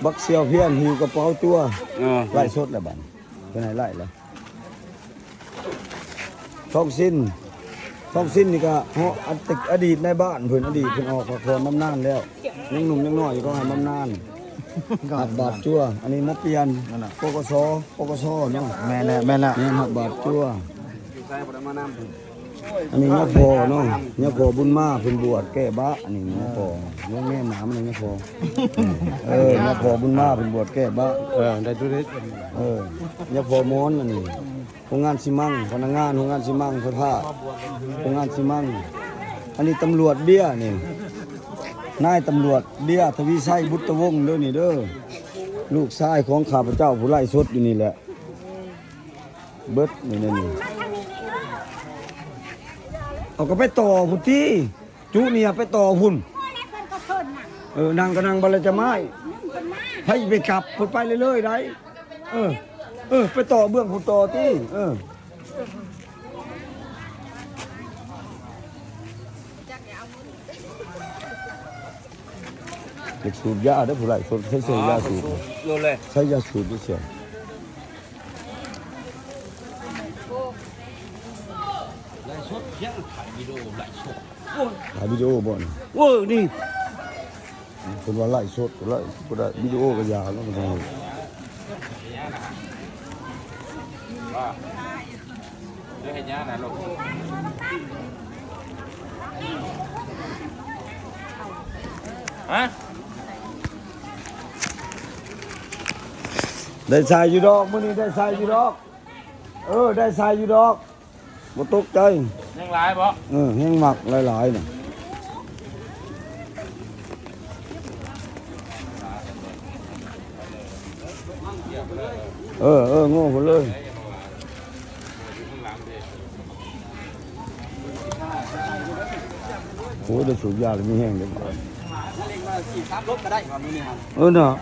ບັກສ່ຽວພຽນຫິ້ວກະເປົາຈົວ. ເອີ ໄລສົດແລ້ວບັດນີ້ ເພິ່ນໃຫ້ໄລແລ້ວ. ທອງສິນ ທອງສິນນີ້ກະເນາະ ອະ ອະດີດນາຍບ້ານເພິ່ນ ອະດີດເພິ່ນອອກພັກຜ່ອນບຳນານແລ້ວ ຍັງໜຸ່ມຍັງນ້ອຍຢູ່ ເຂົາໃຫ້ບຳນານ ຮັບບາດຈົວ. ອັນນີ້ໝໍປ່ຽນ ປກສ ປກສ ເນາະ. ແມ່ນແລ້ວ ແມ່ນແລ້ວ ແມ່ນ ຮັບບາດຈົວ. ອັນນີ້ຍາພໍ່ເນາະ ຍາພໍ່ບຸນມາເພິ່ນບວດແກ້ບາດ. ອັນນີ້ຍາພໍ່ ເບິ່ງແນມໜ້າມັນນີ້ຍາພໍ່ ເອີ ຍາພໍ່ບຸນມາເພິ່ນບວດແກ້ບາດ. ເອີ ໄດ້ຕົວເດັດ ເອີ ຍາພໍ່ໝອນ. ອັນນີ້ໂຮງງານຊີມັງ ພະນັກງານໂຮງງານຊີມັງໄຟຟ້າ ໂຮງງານຊີມັງ. ອັນນີ້ຕຳຫຼວດເບ້ຍນີ້ ນາຍຕຳຫຼວດເບ້ຍ ທະວີໄຊ ບຸດຕະວົງ ເດີນີ້ເດີ ລູກຊາຍຂອງຂ້າພະເຈົ້າຜູ້ໄລສົດຢູ່ນີ້ແຫຼະ. ເບິດນີ້ ນີ້ ນີ້ ເອົາກະໄປຕໍ່ພຸ້ນຕິ ຈຸນີ້ໄປຕໍ່ພຸ້ນ. ເອີ ນັ່ງກະນັ່ງ ບັດລະຈະມາ ໃຜໄປກັບພຸ້ນ ໄປເລື້ອຍໆໄດ໋. ເອີ ເອີ ໄປຕໍ່ເບື້ອງພຸ້ນຕໍ່ຕິ. ເອີ ຢາກສູບຢາເດີ ຜູ້ໄລສົດ ໃຊ້ ໃຊ້ຢາສູບ ໃຊ້ຢາສູບຢູ່ ສຽວ. ໄລສົດ ຍັງຖ່າຍວິດີໂອໄລສົດ. ໂອ້ຍ ຖ່າຍວິດີໂອບໍ່ນີ້? ເອີ ນີ້ ເພິ່ນວ່າໄລສົດ ໄລບໍ່ໄດ້ ວິດີໂອກະຢ່າເນາະ. ຮະ ໄດ້ໃສ່ຢູ່ດອກ ມື້ນີ້ໄດ້ໃສ່ຢູ່ດອກ. ເອີ ໄດ້ໃສ່ຢູ່ດອກ ບໍ່ຕົກໃຈ. ແຮງຫຼາຍບໍ່? ເອີ ແຮງໝັກຫຼາຍໆນະ. ເອີ ເອີ ໂງ່ພຸ້ນເລີຍ. ໂອ້ຍ ໄດ້ສູບຢາແລ້ວມີແຮງເດ້. ເອີເນາະ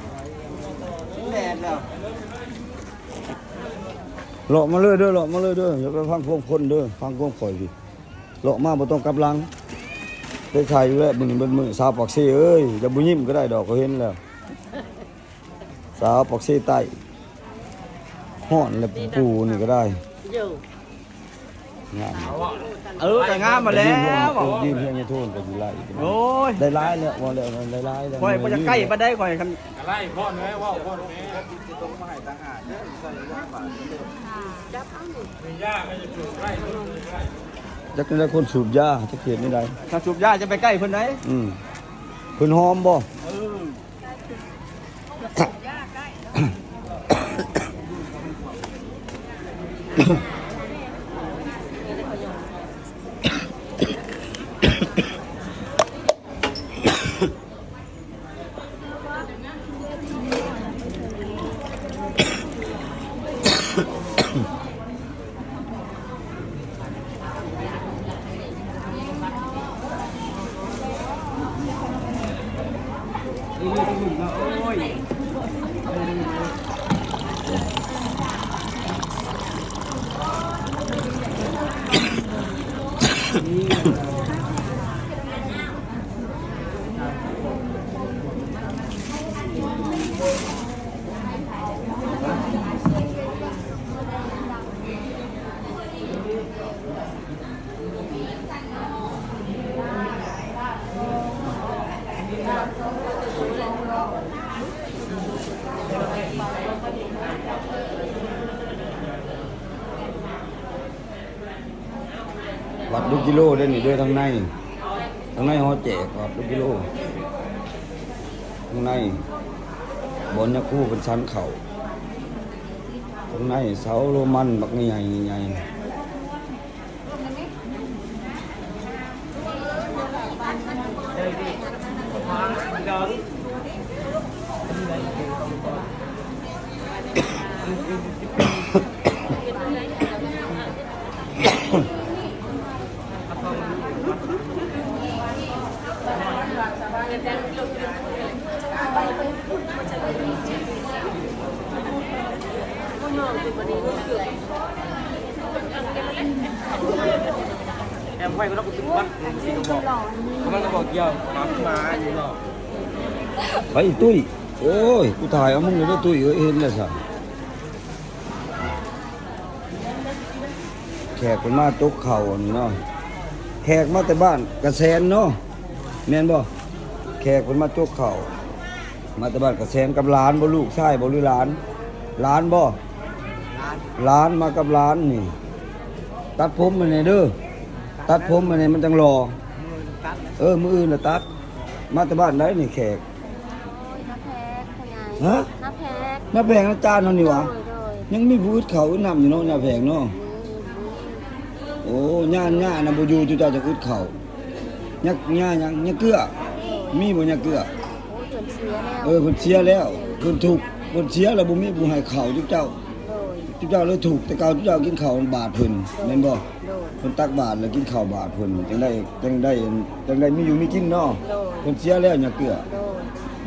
ເລາະມາເລີຍເດີ ເລາະມາເລີຍເດີ ຢ່າໄປຟັງຄວາມຄົນເດີ ຟັງຄວາມຂ້ອຍພີ້. ເລາະມາບໍ່ຕ້ອງກັບຫຼັງ ໄດ້ຖ່າຍຢູ່ແລ້ວມື້ນີ້ເບິດມື້. ສາວປາກເຊເອີຍ ຢ່າບໍ່ຍິ້ມກະໄດ້ດອກ ເຂົາເຫັນແລ້ວ. ສາວປາກເຊໃຕ້ ຮ້ອນແລ້ວປູນີ້ກະໄດ້. ງາມ ເອີ ກະງາມມາແລ້ວ. ຢືນຮຽງໂທນກະຊິໄລ່. ໂອ້ຍ ໄດ້ຫຼາຍແລ້ວ ວ່າແລ້ວໄດ້ຫຼາຍແລ້ວ. ຂ້ອຍບໍ່ຢາກໃກ້ປານໃດ ຂ້ອຍຄັນ ກະໄລ່ພອນແລ້ວ ເວົ້າພອນແລ້ວ. ຈັກແນວໃດ ຄົນສູບຢາ ຈັກເຮັດແນວໃດ ຖ້າສູບຢາຈະໄປໃກ້ເພິ່ນໃດ. ອືມ ເພິ່ນຫອມບໍ່? ເອີ. ວັດດູກິໂລເດີນີ້ເດີ ທາງໃນ ທາງໃນຫໍແຈກວັດດູກິໂລ ທາງໃນບ່ອນຍາຄູເພິ່ນສັນເຂົ້າ ທາງໃນເສົາໂລມັນບັກໃຫຍ່ໆ. ແອມໄວ້ກໍຕ້ອງກະຕຸກວັດ ມັນກະບອກກ່ຽວ ມາ ມາຢູ່ເນາະ. ໄປຕຸ້ຍ ໂອ້ຍ ກູຖ່າຍເອົາມຶງເດີຕຸ້ຍເອີຍ ເຫັນແລ້ວຊະ. ແຂກເພິ່ນມາຈົກເຂົ້າອັນນີ້ເນາະ ແຂກມາແຕ່ບ້ານກະແສນເນາະ ແມ່ນບໍ່? ແຂກເພິ່ນມາຈົກເຂົ້າ ມາແຕ່ບ້ານກະແສນ ກັບຫຼານບໍ່? ລູກຊາຍບໍ່ ຫຼືຫຼານ? ຫຼານບໍ່? ຫຼານ ມາກັບຫຼານນີ້. ຕັດຜົມໃຫ້ແດ່ເດີ ຕັດຜົມໃຫ້ແດ່ ມັນຈັ່ງຫຼໍ່. ເອີ ມື້ອື່ນລະຕັດ. ມາແຕ່ບ້ານໃດນີ້ແຂກ? ໂອ້ຍ ນາແພກ ພໍ່ໃຫຍ່. ຮະ? ນາແພກ ນາແພກ ອາຈານເຮົານີ້ຫວາ? ໂດຍ ໂດຍ. ຍັງມີຜູ້ອຶດເຂົ້າອຶດນ້ຳຢູ່ເນາະ ນາແພກເນາະ. ອືມ ອືມ. ໂອ້ ຍ່າ ຍ່ານະບໍ່ຢູ່ ຈຸເຈົ້າຈັ່ງອຶດເຂົ້າ. ຍາ ຍາຫຍັງ? ຍາເກືອ. ໂດຍ. ມີບໍ່ຍາເກືອ? ໂອ້ຍ ເພິ່ນເສຍແລ້ວ. ເອີ ເພິ່ນເສຍແລ້ວ ເພິ່ນທຸກ ເພິ່ນເສຍແລ້ວ ບໍ່ມີຜູ້ໃຫ້ເຂົ້າຈຸເຈົ້າ. ໂດຍ. ຈຸເຈົ້າເລີຍທຸກ ແຕ່ເກົ່າຈຸເຈົ້າກິນເຂົ້າບາດເພິ່ນ. ໂດຍ. ແມ່ນບໍ່? ໂດຍ. ເພິ່ນຕັກບາດແລ້ວກິນເຂົ້າບາດເພິ່ນ ຈັ່ງໄດ້ ຈັ່ງໄດ້ ຈັ່ງໄດ້ມີຢູ່ມີກິນເນາະ. ໂດຍ. ເພິ່ນເສຍແລ້ວຍາເກືອ. ໂດ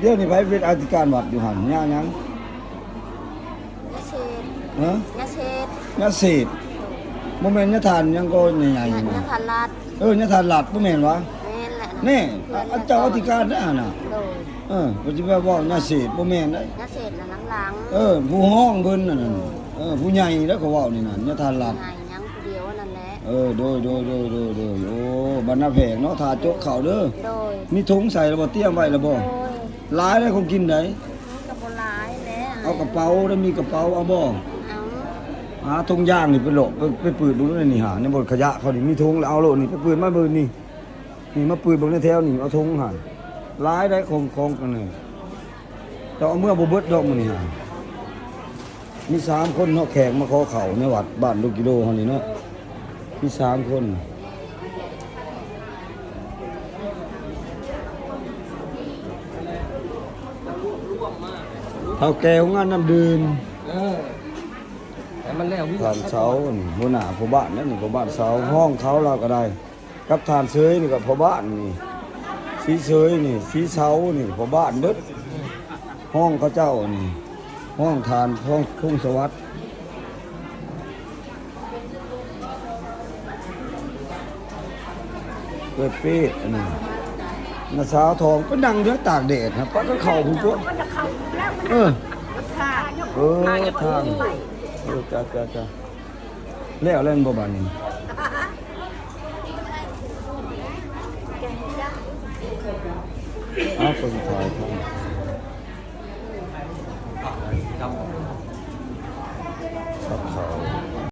ຍ. ດຽວນີ້ໃຜເປັນອະທິການວັດຢູ່ຫັ້ນ? ຍາຫຍັງ? ຍາເສດ. ຮະ? ຍາເສດ. ຍາເສດ. ໂດຍ. ບໍ່ແມ່ນຍາທ່ານຫຍັງກໍໃຫຍ່ໆ ຍາ ນະ ຍາທ່ານລັດ. ເອີ ຍາທ່ານລັດ ບໍ່ແມ່ນຫວາ? ແມ່ນແຫຼະນະ. ແນ່ ເພິ່ນ ອາ ເຈົ້າອະທິການນະຫັ້ນນະ. ໂດຍ. ເອີ ເພິ່ນຊິມາເວົ້າຍາເສດ ບໍ່ແມ່ນເດ້. ຍາເສດນະຫຼັງໆ. ເອີ ຜູ້ຮ້ອງເພິ່ນນັ້ນນະ. ໂດຍ. ເອີ ຜູ້ໃຫຍ່ແລ້ວເຂົາເວົ້ານີ້ນະ ຍາທ່ານລັດ. ໃຫຍ່ຫຍັງຜູ້ດຽວນັ້ນແຫຼະ. ເອີ ໂດຍ ໂດຍ. ໂອ້ ບ້ານນາແພກເນາະ ຖ້າຈົກເຂົ້າເດີ. ໂດຍ. ມີຖົງໃສ່ແລ້ວບໍ່? ຕຽມໄວ້ແລ້ວບໍ່? ໂດຍ. ຫຼາຍໄດ໋ ຂອງກິນໃດ໋. ມັນກໍບໍ່ຫຼາຍແຫຼະ. ເອົາກະເປົາ ໄດ້ມີກະເປົາເອົາບໍ່? ເອົາ. ຫາຖົງຢາງນີ້ໄປໂລດ ໄປ ໄປເປີດເບິ່ງໃນນີ້ຫາ ໃນບ່ອນຂະຫຍະເຂົານີ້ ມີຖົງແລ້ວເອົາໂລດນີ້ ໄປເປີດມາເບິ່ງນີ້. ນີ້ມາເປີດເບິ່ງໃນແຖວນີ້ ເອົາຖົງຫັ້ນ ຫຼາຍໄດ໋ ຂອງ ຂອງອັນນີ້ ເຈົ້າເອົາເມືອບໍ່ເບິດດອກມື້ນີ້ຫັ້ນ. ມີສາມຄົນເນາະ ແຂກມາຂໍເຂົ້າໃນວັດບ້ານລູກກິໂລເຮົານີ້ເນາະ ມີສາມຄົນ. ເຖົ້າແກ່ໂຮງງານນ້ຳດື່ມ. ເອີ ໃຫ້ມັນແລ້ວ. ທ່ານເຊົາ ຫົວໜ້າພໍ່ບ້ານນັ້ນ ພໍ່ບ້ານເຊົາ ຫ້ອງເຂົາລາວກໍໄດ້. ກັບທ່ານເຊີຍນີ້ກໍພໍ່ບ້ານນີ້ ສີເຊີຍນີ້ ສີເຊົານີ້ພໍ່ບ້ານເບິດ. ຫ້ອງເຂົາເຈົ້ານີ້ ຫ້ອງທ່ານ ຫ້ອງພົງສະຫວັດ. ເປີດເປດອັນນີ້ ນ້າສາວທອງໄປນັ່ງເດີຕາກແດດຫັ້ນ ປະກັນເຂົ້າພຸ້ນຕົວະ. ເອີ ເອີ ທາງ ເອີ ຈ້າ ຈ້າ ຈ້າ. ແລ້ວແລ້ວແມ່ນບໍ່ບາດນີ້? ເອົາ ເພິ່ນຖ່າຍທຳ.